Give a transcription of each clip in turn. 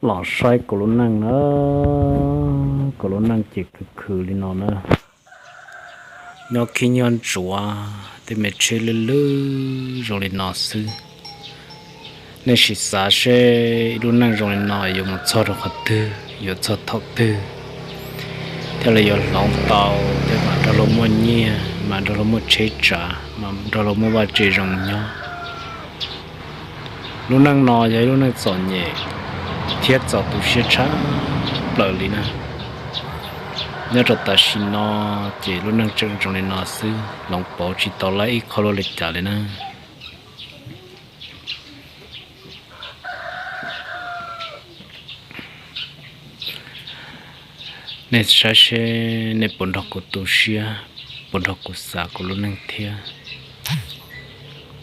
Los saib kuv lub neej na, kuv lub neej ces khwv khwv li no na. Nyob khib nyob ntsuav, tej me tsheb lwj lwj zoo li no xwb. Nej sim xav seb ib lub neej zoo li no yuav mus txog rau qhov twg, yuav txog thaum twg thiaj li yuav hloov tau, thiaj mam nrog luag muaj nyiaj, mam nrog luag muaj tsheb tsav, mam nrog luag muaj vaj tse zoo nyob. Lub neej no yog ib lub neej txom nyem thiab txaus tu siab tshaj plaws li na. Nyob rau tam sim no ces lub neej tseem zoo li no xwb, hloov pauv tsis tau lawm ib qho luaj li cas li na. Nej saib seb nej puas nrog kuv tu siab, puas nrog kuv xav kuv lub neej thiab.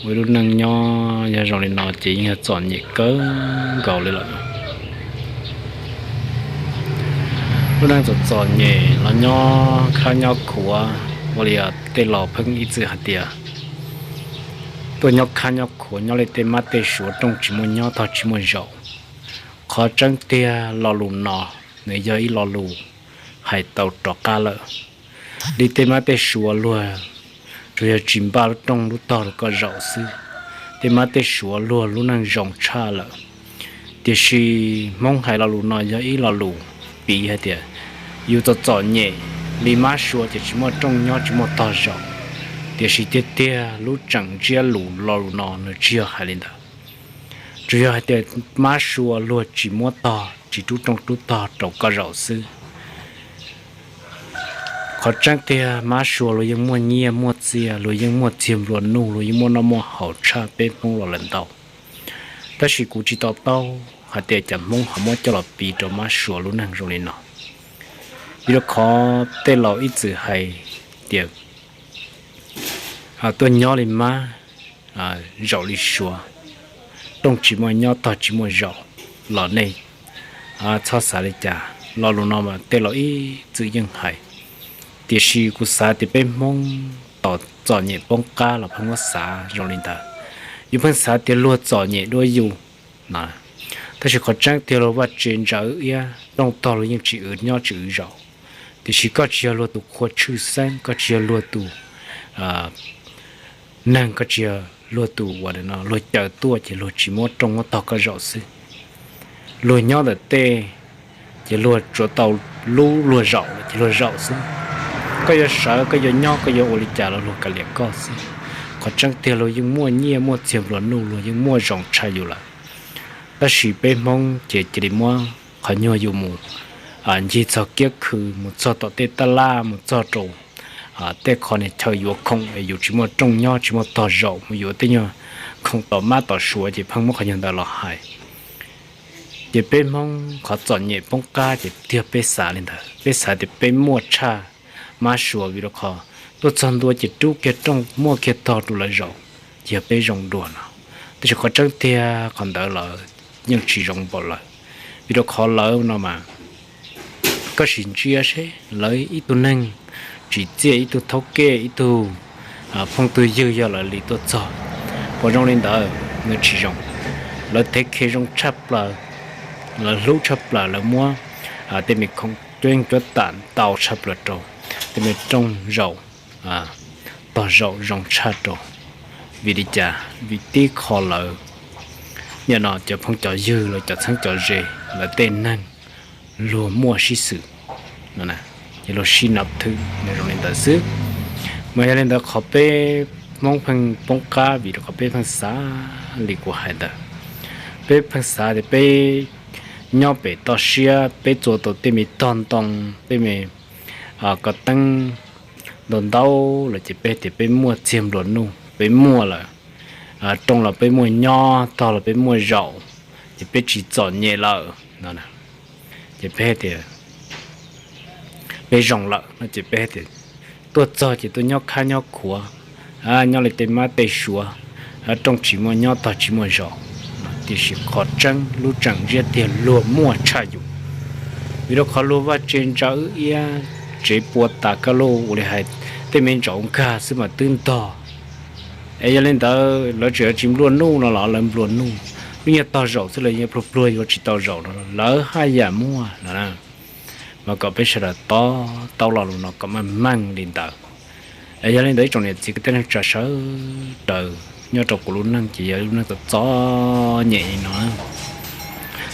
Ua ib lub neej nyob yog zoo li no ces yeej yog txom nyem kawg nkaus li lawm. Lub neej txom txom nyem los nyob khab nyob khuav, ua li tej laus pheej ib txwm hais tias tuaj nyob khab nyob khuav, nyob li tej mab tej suav, rooj tsis muaj nyob tog tsis muaj zaum. Qhov tseeb tiag lo lus no nws yog ib lo lus hais tau rov qab lawm. Li tej mab tej suav luag tsuas yog tsis npaj lub rooj lub tog rau koj zaum xwb, tej mab tej suav luag lub neej zoo tshaj lawm. Tiam sis Hmoob hais lo lus no yog ib lo lus piv hais tias yus txom txom nyem li mab suav ces tsis muaj rooj nyob tsis muaj tog zaum. Tiam sis tiag tiag lub tseem ntsiab lus lo lus no nws tsis yog hais li ntawd. Tsuas yog hais tias mab suav luag tsis muab tog, tsis rub rooj rub tog rau koj zaum xwb. Qhov tseeb tiag mab suav luag yeej muaj nyiaj muaj txiaj, luag yeej muaj txiag nplua nuj, luag yeej muaj noj muaj haus tshaj peb Hmoob los lawm ntau. Tab sis kuv tsis to taub hais tias cas Hmoob ho muab coj los piv rau mab suav lub neej zoo li no. Vim rau qhov tej laus ib txwm hais tias tuaj nyob li mab zaum li suav, rooj tsis muaj nyob tog tsis muaj zaum los nej txhob xav li cas. Lo lus no mas tej laus ib txwm yeej hais, tiam sis kuv xav tias peb Hmoob tos txom nyem poob qab los pheej muab xav zoo li ntawd. Yus pheej xav tias luag txom nyem dua yus, tab sis qhov tseeb tiag luag vaj tse ntsa wb iab, rooj tog luag yeej tsis wv nyob tsis wv zaum. Tiam sis koj tsis yog luag tus qhua tshwj xeeb, koj tsis yog luag tus neeg, koj tsis yog luag tus uas luag caw tuaj ces luag tsis muab rooj muab tog koj zaum xwb. Luag nyob ntawm tej ces luag tsuav tau lub luag zaum ces luag zaum xwb. Koj yuav sawv, koj yuav nyob, koj yuav ua li cas los luag kav liam koj xwb. Qhov tseeb tiag luag yeej muaj nyiaj muaj txiag nplua nuj, luag yeej muaj zoo tshaj yus lawm. Tab sis peb Hmoob ces cia li muab qhov nyuag yus mus ncig txog kiab khw, mus txog tom tej tab laj, mus txog rau tej qho niag chaw yuav khoom es yus tsis muaj rooj nyob tsis muaj tog zaum, mus yuav tej nyuag khoom tom mab tom suav ces pheej muab qhov nyuag ntawd los hais. Ces peb Hmoob qhov txom nyem poob qab ces tiag peb xav li ntawd, peb xav tias peb muaj tshaj mab suav vim rau qhov tuaj txog ntua ces rub kiag rooj muaj kiag tog rau lawv zaum, ces yog peb zoo dua no. Tab sis qhov tseeb tiag qhov ntawd lawm yeej tsis zoo npaum lawm. Vim rau qhov lawv no mas koj sim ntsia seb lawv ib tug neeg tsim txiaj, ib tug thaub kej, ib tug phooj tug ywg yog lawv li tuaj txog. Puas zoo li ntawd? Nws tsis zoo. Lawv thev khe zoo tshaj plaws, lawv hlub tshaj plaws, lawv muab tej me khoom cuab yeej cuab tam ntau tshaj plaws rau, tej me rooj zaum, tog zaum zoo tshaj rau. Vim li cas? Vim tib qho lawv, nim no cov phooj cov ywg los cov txheeb cov ze, lawv tej neeg luag muaj sib xws, ces luag sib nab thwm zoo li ntawd xwb. Mas yog li ntawd qhov peb Hmoob pheej poob qab vim rau qhov peb pheej xav li kuv hais ntawd. Peb pheej xav tias peb nyob pem toj siab, peb txua tau tej me tog ntoo, tej me ko teeb ntau ntau lawm ces peb tias peb muaj txiag nplua nuj, peb muaj lawm, rooj los peb muaj nyob, tog los peb muaj zaum, ces peb tsis txom nyem lawm no. Ces peb tias peb zoo lawm no ces peb tias tuaj txog ces tuaj nyob khab nyob khuav, nyob li tej mab tej suav, rooj tsis muaj nyob tog tsis muaj zaum. Tiam sis qhov tseeb lub tseem ntsiab tiag luag muaj tshaj yus. Vim rau qhov luag vaj tse ntsa wb iab, tsev pua tas kaj lug ua li hais tej me ntsaum nkag xwb mas twb ntog. Es yog li ntawd lawv tseem yuav tsis nplua nuj no los lawv nplua nuj, Wb nyias tog zaum xwb los yeej pluag pluag yuav tsis tau zaum no, lawv haj yam muaj no. Mas kom peb sawv daws to taub lo lus no kom meej meej li ntawd. Es yog li ntawd ib tsoom niam txiv kwv tij neej tsa sawv daws, nyob rau kuv lub neej ces yog lub neej txom txom nyem li no.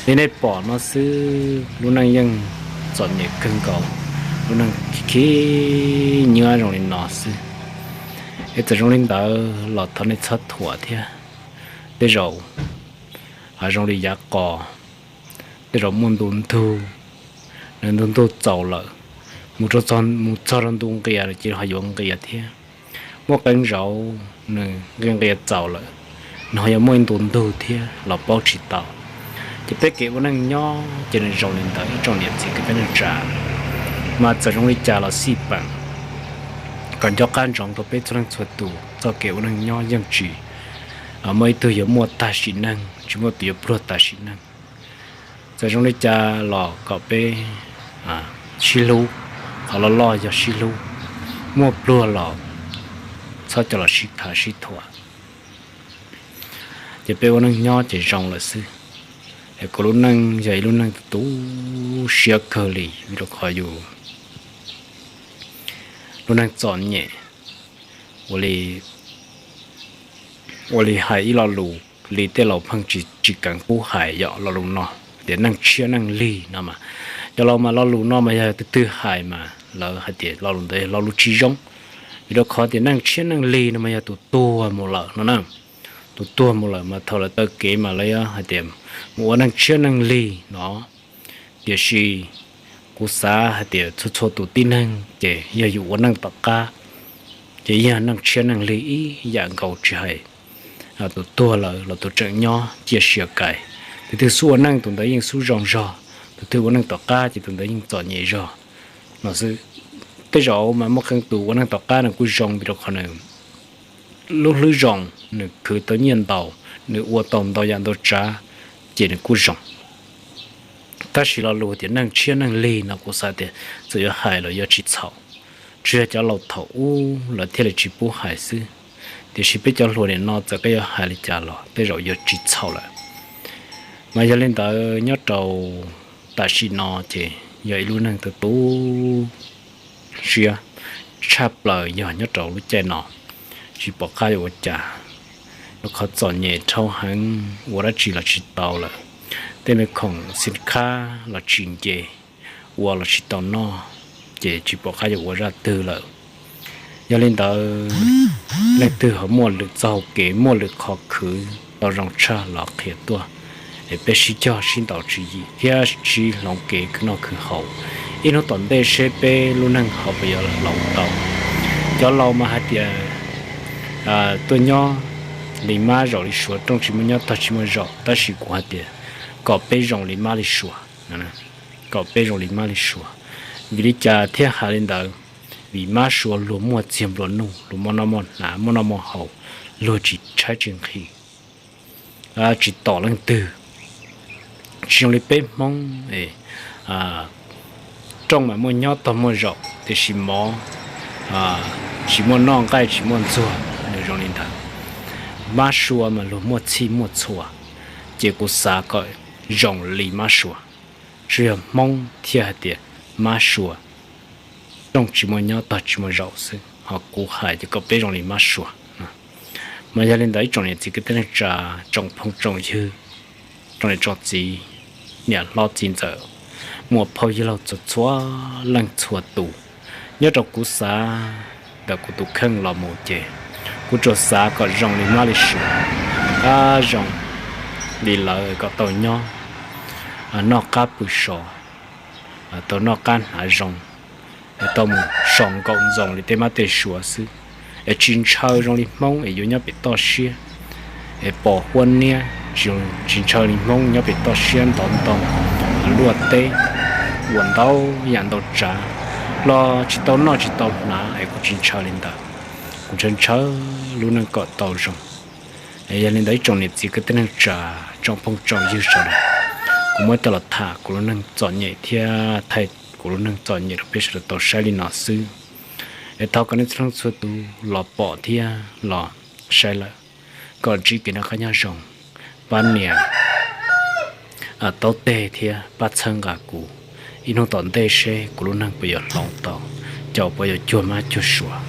Li nej pom no xwb, lub neej yeej txom nyem kawg nkaus, lub neej khib khib nyiab zoo li no xwb. Es txawm zoo li ntawd los thov nej txhob thuam thiab. Tej zaum hav zoo li yav qos, tej zaum muaj ntu ntug, nws ntu ntug txaus lawm, mus rau, mus txog rau ntu nqias ces ho yuav nqias thiab. Muaj qee zaus nws nqi nqias txaus lawm, nws ho yuav muaj ib ntu ntug thiab los paub tsis tau. Ces peb kev ua neej nyob ces nws zoo li ntawd ib tsoom niam txiv kwv tij neej tsa. Mas txawm zoo li cas los xij peem, kom nco qab ntsoov rau peb txhua leej txhua tus, txoj kev ua neej nyob yeej tsis muaj ib tug yuav muaj tag sim neej, tsis muaj tus yuav pluag tag sim neej. Txawm zoo li cas los kom peb sib hlub, qhov loj loj yog sib hlub, muaj pluag los txhob coj los sib khav sib thuam. Ces peb ua neej nyob ces zoo lawm xwb. Es kuv lub neej yog ib lub neej tu siab kawg li, vim rau qhov yus lub neej txom nyem, ua li, ua li hais ib lo lus li tej laus pheej tsis, tsis keev pub hais yom, lo lus no tias neej tshiab neej lig no mas, cov laus mas lo lus no mas yog tus twg hais mas lawv hais tias lo lus ntawd yog lo lus tsis zoo. Vim rau qhov tias neej tshiab neej lig no mas yog tus tuag mus lawm no na. Tus tuag mus lawm mas thaum lawv taw kev mas lawv yuav hais tias mus ua neej tshiab neej lig no. Tiam sis kuv xav hais tias txhua txhua tus tib neeg ces yog yus ua neej tom qab ces yog neej tshiab neej lig ib yam nkaus, tsis hais tus tuag lawm los tus tseem nyob cia siab kais. Tus twg xub ua neej tus ntawd yeej xub zoo zog, tus twg ua neej tom qab ces tus ntawd yeej txom nyem zog no xwb. Tej zaum mas muaj qee tus ua neej tom qab nws kuj zoo, vim rau qhov nws lub hlwb zoo, nws khwv tau nyiaj ntau, nws ua tau ntau yam ntau tsav, ces nws kuj zoo. Tab sis lo lus tias neej tshiab neej lig no kuv xav tias txawm yuav hais los yuav tsis txhaum, tsuas yog cov laus thaum ub lawv thiaj li tsis pub hais xwb. Tiam sis peb cov hluas nim no txawm koj yuav hais li cas los tej zaum yuav tsis txhaum lawm. Mas yog li ntawd nyob rau tam sim no ces yog ib lub neej tu siab tshaj plaws yog nyob rau lub caij no, tsis pom qab yuav ua cas, rau qhov txom nyem dhau heev, ua dab tsi los tsis tau lawm. Tej me khoom xim khab los tsis nce, ua los tsis tau noj, ces tsis pom qab yuav ua zaj twg lawm. Yog li ntawd, leej twg ho muaj lwm txoj hau kev, muaj lwm qhov khwv tau zoo tshaj los qhia tuaj, es peb sib cog sib ntaus tswv yim thiab sib hloov kev khwv noj khwv haus. Ib hnub tom ntej seb peb lub neej ho puas yuav hloov tau. Cov laus mas hais tias tuaj nyob li mab zaum li suav, rooj tsis muaj nyob tog tsis muaj zaum, tab sis kuv hais tias kom peb zoo li mab li suav, kom peb zoo li mab li suav. Vim li cas thiaj hais li ntawd? Vim mab suav luag muaj txiag nplua nuj, luag muaj noj muaj hnav, muaj noj muaj haus, luag tsis tshaib tsis nqhis, tsis tom leej twg. Tsis zoo li peb Hmoob, rooj mas muaj nyob tog muaj zaum, tiam sis mov tsis muaj noj, nqaij tsis muaj ntxuag, nws zoo li ntawd. Mab suav mas luag muaj txhij muaj txhua, ces kuv xav kom zoo li mab suav. Tsuas yog Hmoob thiaj hais tias mab suav, rooj tsis muaj nyob tog tsis muaj zaum xwb, ho kuv hais ces kom peb zoo li mab suav. Mas yog li ntawd ib tsoom niam txiv kwv tij neej tsa, tsoom phooj tsoom ywg, tsoom niam tsoom txiv, niam hlob txiv ntxawm, muam phauj yawg laus txhua txhua leej txhua tus, nyob rau kuv xav ntawm kuv tus kheej los mus ces kuv tsuas xav kom zoo li mab li suav, zoo li lawv kom tau nyob, noj qab pw so, tau noj qab hnav zoo, es tau mus so nkaum ntxoos li tej mab tej suav xwb, es tsis ntshaw zoo li Hmoob es yuav nyob pem toj siab, es pos huab niab, tsis ntshaw li Hmoob nyob pem toj siab ntov ntoo, luaj teb, ua ntau yam ntau tsav, los tsis tau noj tsis tau hnav, es kuv tsis ntshaw li ntawd. Kuv ntshaw ntshaw lub neej kom tau zoo. Yog li ntawd ib tsoom niam txiv kwv tij neej tsa, tsoom phooj tsoom ywg sawv daws, kuv muab coj los tham kuv lub neej txom nyem thiab thaij kuv lub neej txom nyem rau peb sawv daws tau saib li no xwb. Es thov kom nej txhua leej txhua tus los pom thiab los saib lawm, kom ntsib kev noj qab nyob zoo. pab niam taub teg thiab pab txhawb nqa kuv ib hnub tom ntej seb kuv lub neej puas yuav hloov tau, cas puas yuav cuag mab cuag suav.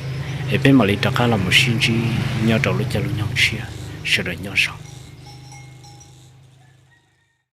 Es peb mam li rov qab los mus sib ntsib nyob rau lub caij lub nyoog tshiab. Sawv daws nyob zoo.